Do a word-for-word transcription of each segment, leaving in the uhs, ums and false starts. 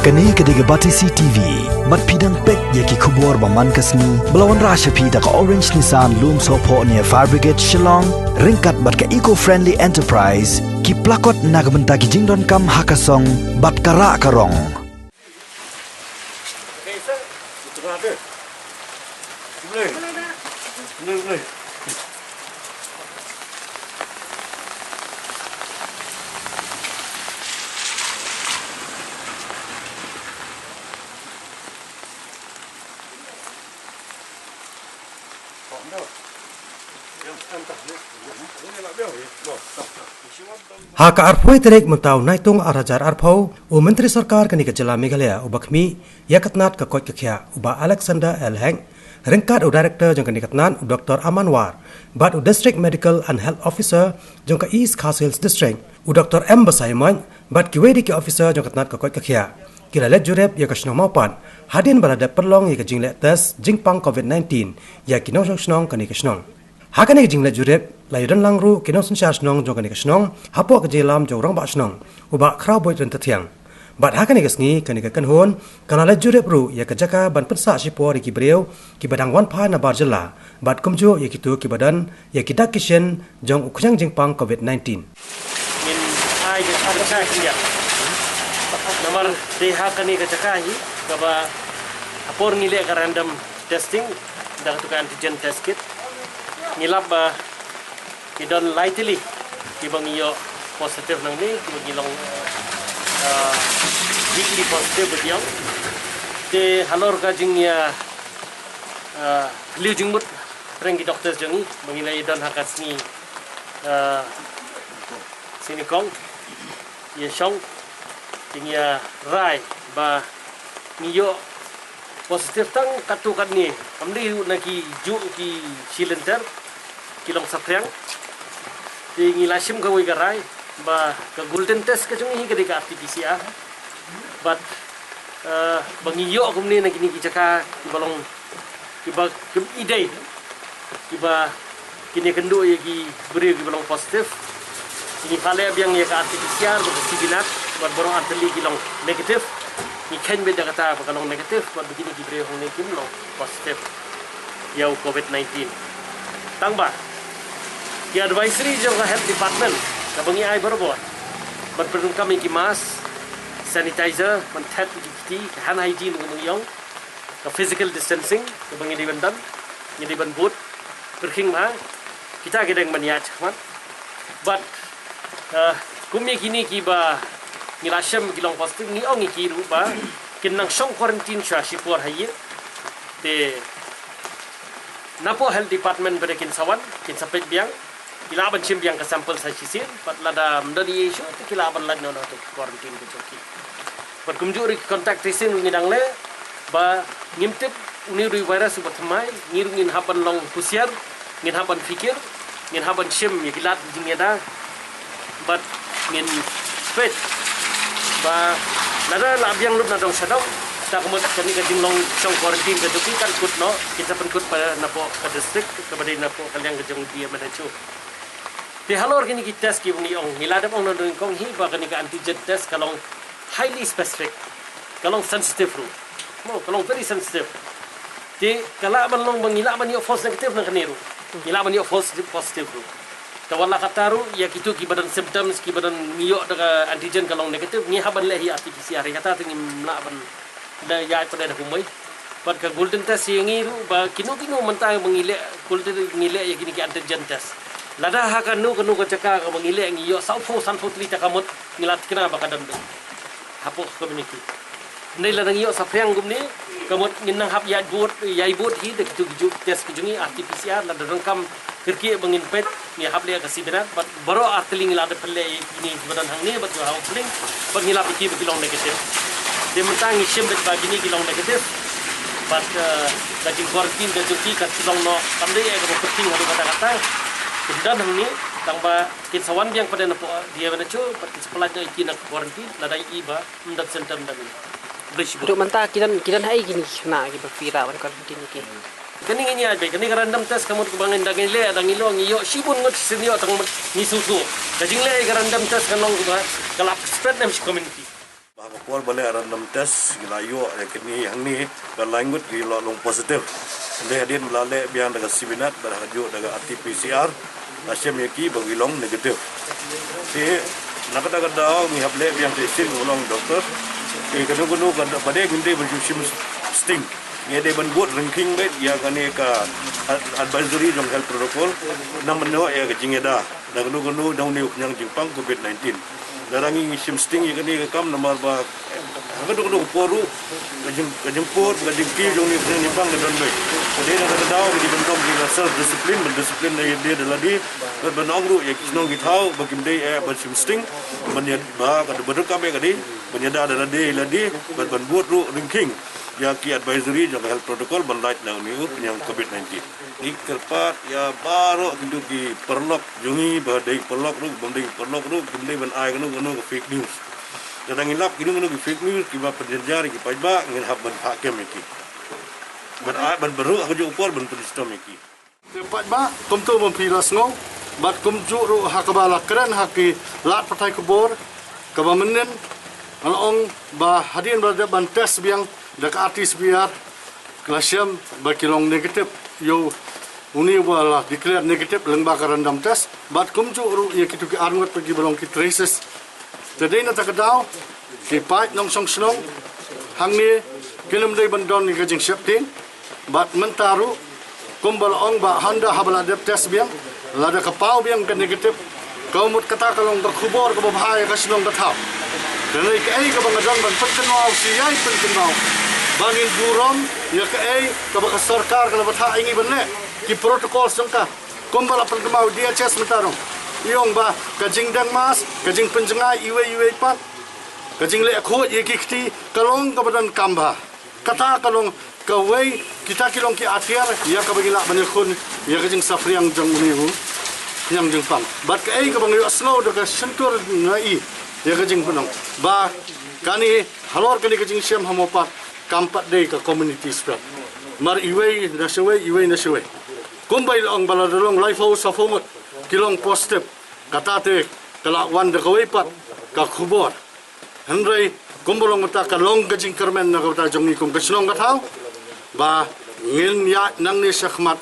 Kane ka dei ka Batesi T V. Bad phi dang peit ïa ki khubor ba man ka sngi ba la wanrah sha phi da ka Orange Nissan Lumsohphoh near Fire Brigade Shillong, ryngkat bad ka Eco Friendly Enterprise, ki plakot na ka bynta ki jingdonkam ha ka song bad ka rah ka rong. Ha ka arphew tarik mynta u Naitung ar hajar arphew, u Myntri Sorkar kane ka jylla Meghalaya uba khmih ïa ka tnat ka koit ka khiah, u Bah Alexander L Hek, ryngkat u Director jong kane ka tnat, u Doktor Aman War, bad u District Medical and Health Officer jong ka East Khasi Hills District, u Doktor M Basaiawmoit, bad kiwei de ki officer jong ka tnat ka koit ka khiah, ki la leit jurip ïa ka shnong Mawpat hadien ba la dep pynlong ïa ka jingleh test jingpang covid nineteen ïa ki nongshong shnong kane ka shnong. Ha kane ka jingleit jurip la ïadon lang ruh ki nongsynshar shnong jong kane ka shnong hapoh ka jingïalam jong u Rangbah Shnong, u Bah Khrawboit Ryntathiang. Bad ha kane ka sngi kane ka kynhun ka la leit jurip ruh ïa ka jaka ban pynsah shipor ïa ki briew kiba dang wan phai nabar jylla, bad kumjuh ïa kito kiba don ïa ki dak ki shin jong u khñiang jingpang covid nineteen. Ngin ai ka jaka ïa namar dei ha kane ka jaka hi kaba ha por ngi leh ka random testing da katu ka antigen test kit, ngi lap ba ngi don lai tylli kiba ngi ïoh positive nangne, kiba ngi long, ah, weekly positive ba ngi ïoh. Te halor ka jingïa, ah, phylliew jingmut pyrshah ki doctors jong ngi ba ngi la ïa don ha ka sngi, ah, sngi nyngkong ïa shong, te ngi ïa rai ba ngi ïoh positive tang katto katne, kam dei ruh na ki juh ki shi lynter, ki long saphriang. Te ngi la shim kawei ka rai ba ka golden test ka jong ngi hi ka dei ka R T P C R. Bad, eh, ba ngi ïoh kumne na kine ki jaka kiba long, kiba kim i dei, kiba kin ïakynduh ïa ki briew kiba long positive. Ngi phah leh biang ïa ka R T P C R bad ka C B nat, bad baroh ar tylli ki long negative. Ngi kheiñ beit da kata ba ka long negative, bad ba kine ki briew hangne kim long positive ïa u covid nineteen. Tang ba ki advisory jong ka health department kaba ngi ai barabor, ban pyndonkam ïa ki mask, sanitizer, ban thet ïa ki kti, ka hand hygiene kaba ngi ïong, ka physical distancing kaba ngi dei ban don, ngi dei ban bud pyrkhing bha, kita ki dang ban ïaid shakhmat. Bad, eh, kum ïa kine kiba ngi la shem ki long positive, ngi ong ïa ki ruh ba kin nang shong quarantine sha shipor ha ïing. Te napoh health department ba dei kin sa wan, kin sa peit biang, ki lah ban shim biang ka sample sa shisien, bad lada ym don issue te ki lah ban lait noh na tu quarantine ka jong ki. Bad kumjuh ruh ki contact tracing ruh ngi dang leh, ba ngim tip une u dei u virus uba thymmai, ngi ruh ngin hap ban long husiar, ngin hap ban phikir, ngin hap ban shim ïa ki lad jingïada, bad ngin peit ba lada la biang lut na dong sha dong, ta ka mut kane ka jinglong shong quarantine ka jong ki kan kut noh, kin sa pynkut pat napoh ka district kaba dei napoh ka liang ka jong D M H O. Te halor kine ki test kiba ngi ong, ngi la dep ong na dong kong hi ba kane ka antigen test ka long highly specific, ka long sensitive ruh. Mo, ka long very sensitive. Te ka lah ban long ba ngi lah ban ïoh false negative na kane ruh, ngi lah ban ïoh false positive ruh. Te wat la katta ruh, ïa kito kiba don symptoms, kiba don, ngi ïoh da ka antigen ka long negative, ngi hap ban leh hi R T P C R, ïa kata te ngim lah ban da ïa pat da kumwei. Bad ka golden test ïa ngi ruh ba kino kino mynta ba ngi leh golden, ngi leh ïa kine ki antigen test. Lada ha kano kano ka jaka kaba ngi leh ngi ïoh sawphew sanphew tylli, ta ka mut ngi la thikna ba ka don beit hapoh community. Hynrei lada ngi ïoh saphriang kumne, ka mut ngin nang hap ïaid bud, ïaid bud hi da kito ki juh test ki jong ngi, R T P C R, lada donkam kyrkieh ba ngin peit, ngi hap leh ka C B nat, bad baroh ar tylli ngi la dep pynleh ïa kine kiba don hangne bad kiba ha u pling, bad ngi lap ïa ki ba ki long negative. Te mynta ngi shim beit ba kine ki long negative, bad, eh, ka jing quarantine ka jong ki kan sa long noh, kam dei ïa kaba pyrthei haduh katta katta. Kin don hangne, tang ba kin sa wan biang pat na poh D M H O, bad kin sa pynlait noh ïa ki na quarantine lada ïohi ba ym don symptom da kine. Khublei shibun. Haduh mynta ki don, ki don haei kine ki khynnah kiba phi rah ban quarantine ïa ki? Kane ngin ïaid beit, kane ka random test ka mut kaba ngin da ngi leh, da ngi long, ngi ïoh shibun ngut sien ïoh tang mut ngi sngewthuh. Ka jingleh ka random test kan long kaba ka la spread na shi community. Ha ka por ba leh random test ngi la ïoh ïa kine hangne, ba lai ngut ki la long positive. Hynrei hadien ba la leh biang da ka C B NAT bad ha kajuh da ka R T-P C R, la shem ïa ki ba ki long negative. Te na kata ka daw ngi hap leh biang te shisien, u long doktor. Te kano kano ka ba dei, ngim dei ban shu shim sting. Ngi dei ban bud ryngkhing beit ïa kane ka ad-, advisory jong health protocol. Namar ïa ka jingïada na kano kano na une u khñiang jingpang covid nineteen. Lada ngi shim sting ïa kane ka kam, namar ba ha kano kano ka por ruh ka jing, ka jingpud, ka jingkiew jong une u khñiang jingpang ka don beit. Ka dei na kata ka daw ngi dei ban don ki ka self discipline, ban discipline ïa lade da lade. Bad ban ong ruh ïa ki shnong ki thaw ba kim dei eh ban shim sting, ban ïa ba ka dei ban ruh ka dei ban ïada da lade ïa lade. Bad ban bud ruh ryngkhing ïa ki advisory jong ka health protocol ban lait na une u khñiang covid nineteen. Ngi kyrpad ïa baroh kito ki paralok jong ngi, ba dei paralok ruh, bym dei paralok ruh, kim dei ban ai kano kano ka fake news. Lada ngi lap kino kino ki fake news kiba pynjynjar ïa ki paidbah, ngin hap ban phah kem ïa ki. Ban ai, ban baroh ha kajuh ka por ban pynshitom ïa ki. Te paidbah, kumto bym phi la sngew, bad kumjuh ruh ha kaba la kren ha ki lad pathai khubor, kaba mynnin, nga la ong ba hadien ba la dep ban test biang da ka R T-P C R, la shem ba ki long negative, ïa une uba la declare negative lyngba ka random test, bad kumjuh ruh ïa kito ki arngut pat kiba long ki traces. Te dei na kata ka daw, ki paid nongshong shnong hangne kin ym dei ban don ïa ka jingsheptieng, bad mynta ruh, kumba la ong ba hynda haba la dep test biang, lada ka paw biang ka negative, ka mut kata ka long ka khubor kaba bha ïa ka shnong ka thaw. Hynrei kaei kaba nga don ban pynkynmaw, shu ïai pynkynmaw, ba ngin burom ïa kaei kaba ka sorkar ka la bthah ïa ngi ban leh, ki protocols jong ka. Kumba la pynkynmaw D H S mynta ruh, i ong ba ka jingdeng mask, ka jingpynjngai iwei iwei pat, ka jingleh khuid ïa ki kti, ka long kaba donkam bha. Kata ka long kawei, kita ki long ki atiar ïa kaba ngi lah ban ïakhun ïa ka jingsaphriang jong une u khñiang jingpang. Bad kaei kaba ngi ïohsngew da ka shyntur na i ïa ka jingpynong, ba kane halor kane ka jingshem ha Mawpat kam pat dei ka community spread. Mar iwei na shawei, iwei na shawei. Kumba i la ong ba lada long laiphew sawphew ngut ki long positive, kata te ka la wan da kawei pat ka khubor. Hynrei kumba long mynta ka long ka jingkyrmen na ka bynta jong ngi kum ka shnong ka thaw, ba ngin ïaid nangne shakhmat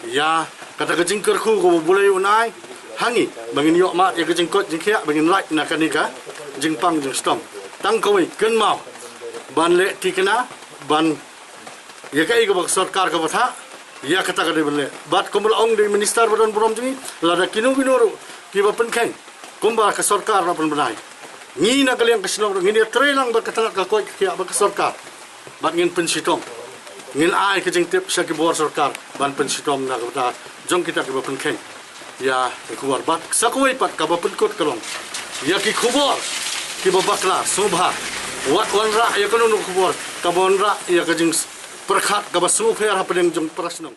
ïa kata ka jingkyrkhu kaba U Blei un ai ha ngi, ba ngin ïoh mad ïa ka jingkoit jingkhiah, ba ngin lait na kane ka jingpang jingshitom. Tang kawei, kynmaw ban leh thikna, ban ïa kaei kaba ka sorkar ka bthah, ïa kata ka dei ban leh. Bad kumba la ong da i minister ba don burom jong ngi, lada kino kino ruh kiba pynkheiñ kumba ka sorkar la pynbna, ngi na ka liang ka shnong ruh ngin ïatrei lang bad ka tnat ka koit ka khiah bad ka sorkar, bad ngin pynshitom. Ngin ai ka jingtip sha ki bor sorkar ban pynshitom na ka bynta jong kita kiba pynkheiñ ïa ka khubor. Bad sa kawei pat kaba pynkut ka long ïa ki khubor kiba bakla, sngewbha wat wanrah ïa kano kano ka khubor kaba wanrah ïa ka jingpyrkhat kaba sngewpher hapdeng jong para shnong.